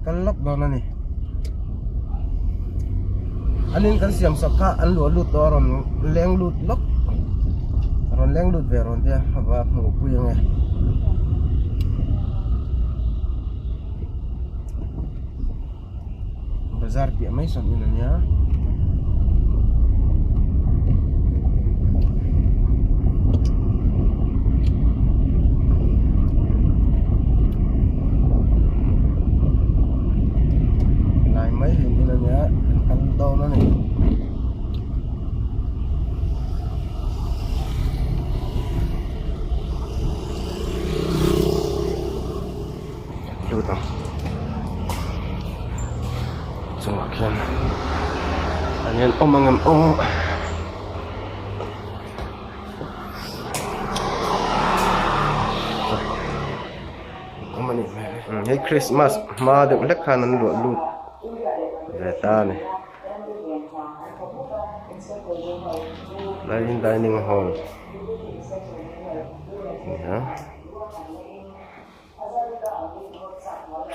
kal lawk dawn a ni an in kan siam sak kha an luah lut tawh a rawn leng lut lawk rawn leng lut ve rawn tia a va hmuh pui ang e. Bazar piah mai sawn in ania. Lai mai hi in ania kan kal dawn a ni. Lut ang chungah khian an hian awm ang em aw awm a nih hmel e hei christmas hma deuh hlek khan an luah lut ve ta a ni tlaiin dining hall a ni a.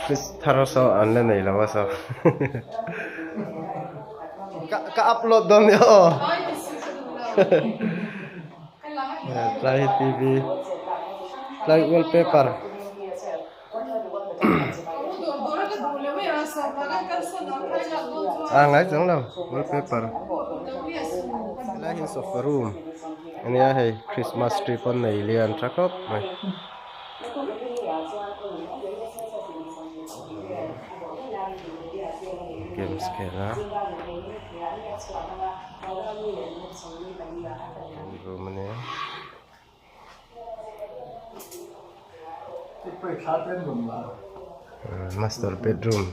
Fridge thar saw an la nei lo a saw ka ka upload dawn nia aw tlai tv tlai wallpaper a ngai chuang lo wallpaper helai hi sofa room ania hei christmas tree pawh nei lian tha khawp mai. Games khel a room ania master bedroom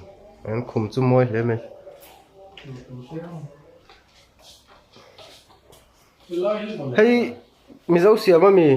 an khum chu mawi hle mai. Hei mizo siam ami.